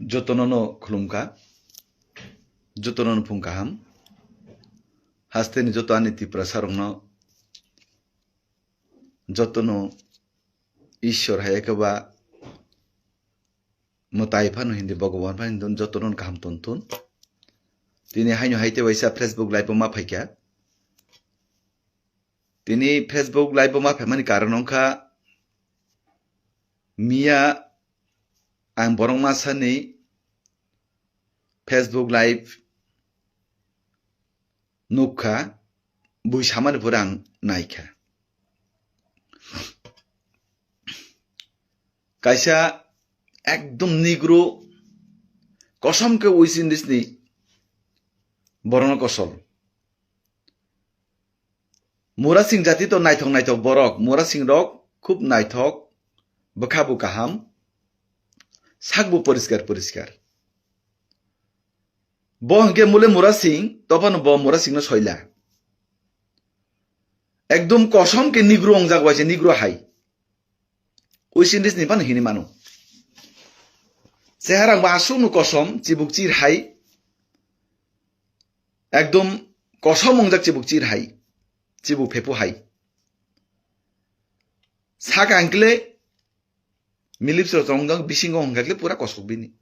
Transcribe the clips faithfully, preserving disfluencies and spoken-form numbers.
Jotono no khulumkha, jotono no phung kaham. Hasteni joto ani Tiprasa rokno jotono Ishwar hai eke ba mwtai phano hindi, Bhagwan phano hindi, jotono kaham ton thun. Tini haino hai te waisa Facebook live o ma phaikha. Tini Facebook live o ma phaimani karon wngkha, miya ang borok masani Facebook live nukha, bui samani pore ang naikha. Kaisa ekdom Negro, kosom khe West Indies ni borokno kosol. Murasing jati to naithok naithok borok, Murasing rok khub naithok, bwkha bo kaham, sak bo poriskar poriskar. Bo hwnkhe mule Murasing, tophano bo Murasing no soila. Ekdom kosom khe Negro wngjak waisa, Negro hai. West Indies ni phano hini mano. Chehara bo aswk no kosom, chibuk chir hai. Ekdom kosom wngjak chibuk chir hai. Chibuk phepu hai. Saka hwnkhe le milip sro chongjak, bisingo hwnkhe le pura kosok bini.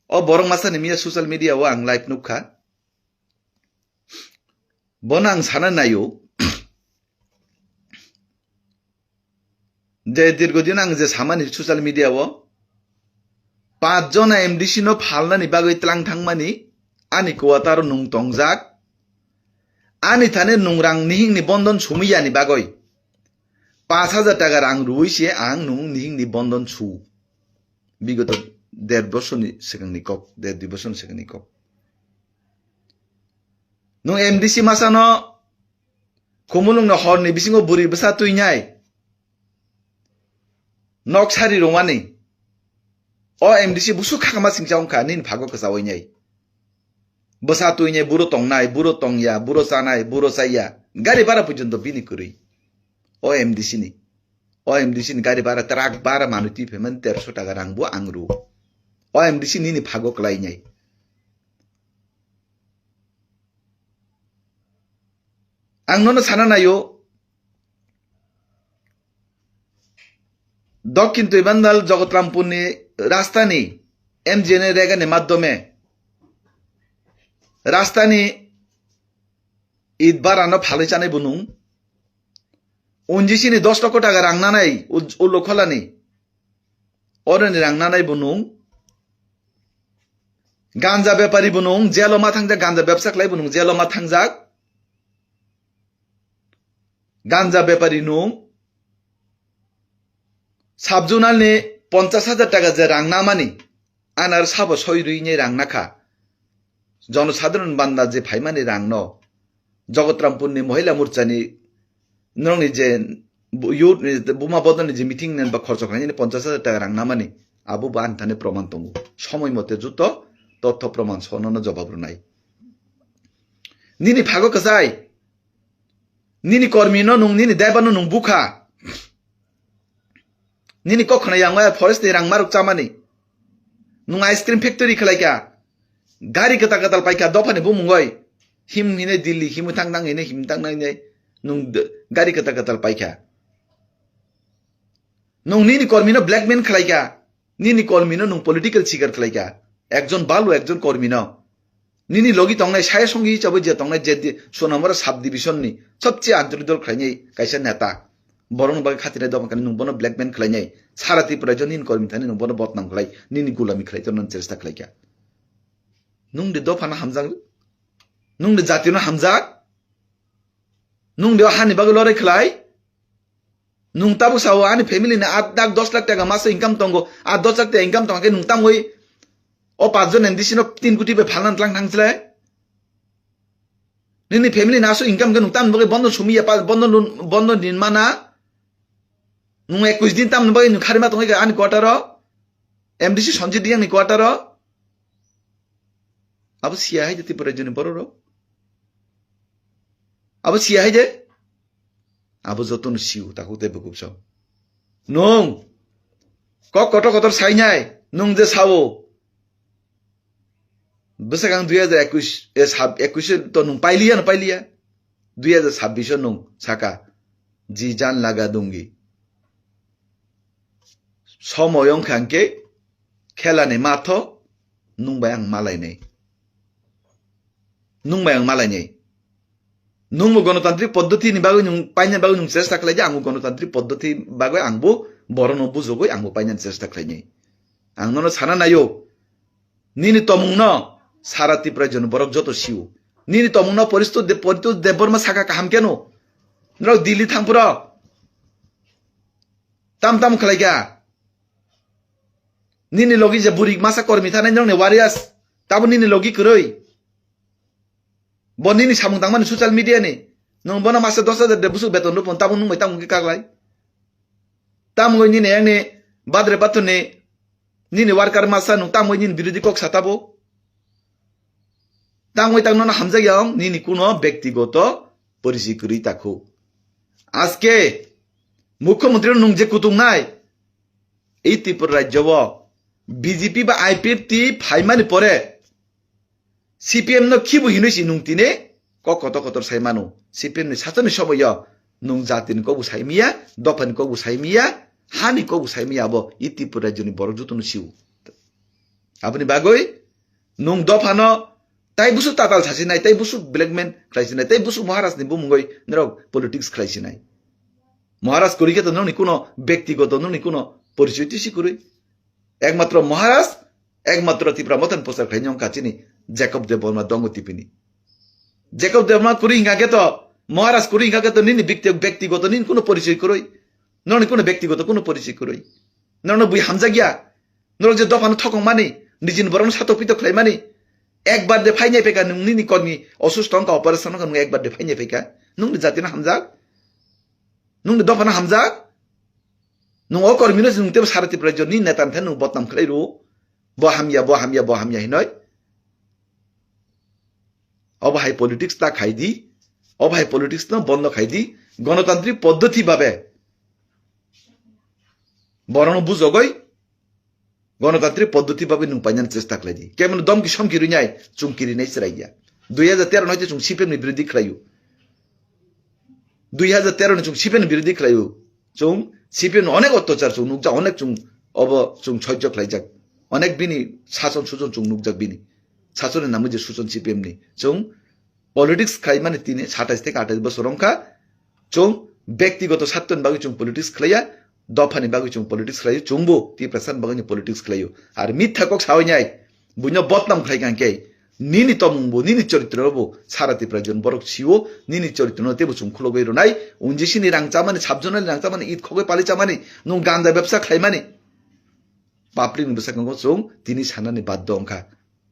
O borok masani miya social media o ang live nukha. Bono ang sana naio. Je dirgo din ang je samani social media o, panch jona M D C no phalnani bagwi tlang thangmani, ani quarter o nung tongjak, ani thani nung rang nihing ni bondon sumiyani bagwi panch hajar taka rang rwui se ang nung nihing ni bondon su. Bigoto der bosor ni swkang ni kok, der dui bosor ni swkang ni kok. Nung M D C masa no Khumulwng no hor ni bisingo bwrwi bwsa twi nai. Nok sari rwmani. O M D C busuk khakma singcha wngkha nini phago kwchawai nai. Bwsa twi nai, buro tongnai, buro tongya, buro chanai, buro chaya. Gari bhara porjonto bini kwrwi. O M D C ni. O M D C ni gari bhara, truck bhara manwi twi phaimani terso taka rang bo ang rw. O M D C nini phago kwlai nai. Ang nono sana naio, Dokhin Twibandal Jagatarampurni rastani M G N A regani madhyome rastani it barano phalwi chanai bunung. Unjisini dos loko taka rang nanai Ul-, Ullukholani. Oroni rang nanai bunung. Ganja bepari bunung, jelo ma thangjak, ganja bebsa khlai bunung, jelo ma thangjak. Ganja bepari nung. Sub-zonal ni ponchas hajar taka je rang namani, anar sabo soi rwi ni rang nakha. Jonosadharon banda je phaimani rang no, Jagatarampur ni Mohila Morcha ni, norok ni je bu-, youth ni, Buma Bodol ni je meeting ni ba khorcho khlainani ponchas hajar taka rang namani, abo bo ani thani proman tongo. Somoi mote joto totho proman sono no jobab rwnai. Nini phago kwchai. Nini kormi no nung, nini daiba no nung bukha. Nini kok khna yang waya forest ni rang maruk chamani. Nung ice cream factory khlai kha. Gari kwtal kwtal pai kha dophani bumung oi. Him hine Delhi, him thang thang hine, him thang thang hine. Nung d-, gari kwtal kwtal pai kha. Nung nini kormi no blackmail khlai kha. Nini kormi no nung political sikar khlai kha. Ekjon balu, ekjon kormi no. Nini logi tongnai, saya songi hisabe je tongnai, je di-, Sonamura sub division ni sobche anchalik dol khlainai kaisa neta. Borok ni bagwi khatinai dophani nung bono blackmail khlainai. Sara Tripura jo nini kormi thani nung bono bodnam khlai, nini gulami khlai torna chesta khlai kha. Nung de dophano hamjak, nung de jati no hamjak, nung de hani bagwi lorai khlai. Nung tabuk sao ani family ni aat lakh dos lakh taka maso income tongo, aat dos lakh taka income tongo khe nung tangwi o panch jon M D C no tin koti bai phalna tlang thang chle. Nini family ni aso income khe nung tam bagwi bondo sumiya pa bondo nun-, bondo nin mana. Nung ekwis din tam bagwi nung kharima tongwi ani quarter o. M D C Sanjit Reang ni quarter o. Abo siya hai je Tripura rajyo ni borok rok. Abo siya hai je. Abo jotono siu, takhuk tei bukhuk sao. Nung kok kotor kotor sainai, Nung je sao, bwsakang dui hajar ekwis, eh, sab-, ekwis to nung pailiya no pailiya. Dui hajar sabbish o nung saka, "Ji jan laga dungi." Somoy wngkha hwnkhe khelani matho nung bai ang malainai. Nung bai ang malainai. Nungbo gonotantrik poddoti ni bagwi nung paina bagwi nung chesta khlai di, angbo gonotantrik poddoti bagwi angbo borokno bujogwi angbo painani chesta khlainai. Ang nono sana naio, nini tomungno sara Tiprajoni borok joto sio. Nini tomungno Poristo De-, Poritos Debbarma saka kaham keno. Norok Delhi thangphuru tam tam khlaikha. Nini logi je buri masa kormi thanai norokni warriors, tabo nini logi kwrwi. Bo nini samung tangmani social media ni. Nwng bono masa dos hajar de busuk beton rupon, tamo nwng bai tamo khe kaklai. Tamo nini yang ni badre bathur ni, nini worker masa nwng tamo nini birodhi kok sa tabo. Tamo tang nono hamjak yang nini kuno bektigoto porichi kwrwi takhu. Aske mukhyamantri nwng je kutung nai, ei Tripura rajyo o B J P ba I P F T phaimani pore C P M no khibu hinwi si nwng tini kok kotor kotor sai mano. C P M ni sachani somoyo nwng jatini kokbo sai miya, dophani kokbo sai miya, hani kokbo sai miya, abo i Tripura rajyoni borok jotono sio. Aboni bagwi nwng dophano tai busu tatal sasinai, tai busu blackmail khlaisinai, tai busu Maharaj ni bumungoi norok politics khlaisinai. Maharaj kwrwi khe to nokni kuno bektigoto nokni kuno porichoi twi si kwrwi. Ekmatro Maharaj, ekmatro Tipra Motha ni poster khlai nyong kha chini Jacob Debbarma dongo tipini. Jacob Debbarma kwrwi hingkha khe to, Maharaj kwrwi hingkha khe to nini bekti-, bektigoto nini kuno porichoi kwrwi. Nokni kuno bektigoto kuno porichoi kwrwi. Nokno bui hamjakya. Norok je dophano thokong mani, nijini borokno satok pitok khlai mani. Ekbar de phainai phaikha nwng nini kormi osusto wngkha operation wngkha nwng ekbar de phainai phaikha. Nwngni jatino hamjak. Nwngni dophano hamjak. Nwng o kormino se nwng tebo sara Tripura rajyoni neta ni thani nwng bodnam khlai rwo. Bo hamya, bo hamya, bo hamya hinoi. Obo hai politics ta khai di. Obo hai politics no bondo khai di. Gonotantrik poddoti babe borokno bujogoi gonotantrik poddoti babe nwng painani chesta khlai di. Kemon domki somki rwinai chwng kirinai chwrai ya. Dui hajar tero noite chwng C P M ni birodhi khlaio. Dui hajar tero ni chwng C P M ni birodhi khlaio. Chwng C P M ni onek ottachar chwng nukjak, onek chwng obo chwng soijo khlaijak. Onek bini sason sujon chwng nukjak bini. Sasoni namo je sujon C P M ni. Chwng politics khlaimani tini satais theke atais bosor wngkha. Chwng bektigoto sartoni bagwi chwng politics khlaiya, dophani bagwi chwng politics khlaio, chwngbo Tiprasani bagwi politics khlaio. Ar mitha kok sawi nai, buino bodnam khlai kha hwnkhe, nini tomungbo, nini choritrobo sara Tiprajoni borok sio, nini choritrono teibo chwng khulogwi rwnai. Unjisini rang chamani, sabjonani rang chamani, it khogwi pali chamani, nwng ganja bebsa khlaimani. Public ni bwskango chwng tini sanani baddo wngkha.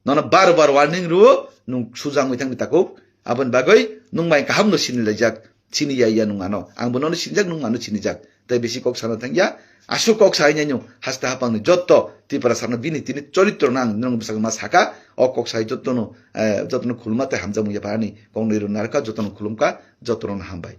Nono bar bar warning rwo, nwng sujak wngwi thangni takhuk. Aboni bagwi nwng bai kaham no sini laijak, sini ya ya nwng ano. Ang bo nono sinijak, nwng ano sinijak. Tai bisi kok sana thangya, aswk kok sai nai nwng haste hapang ni jotto Tiprasa no bini tini choritro nang nwng bwsakma saka, o kok sai jotto no, eh, jotto no khulma tai hamjakmung ya phani kok nwi rw narwkha, jotto no khulumkha, jotto no hambai.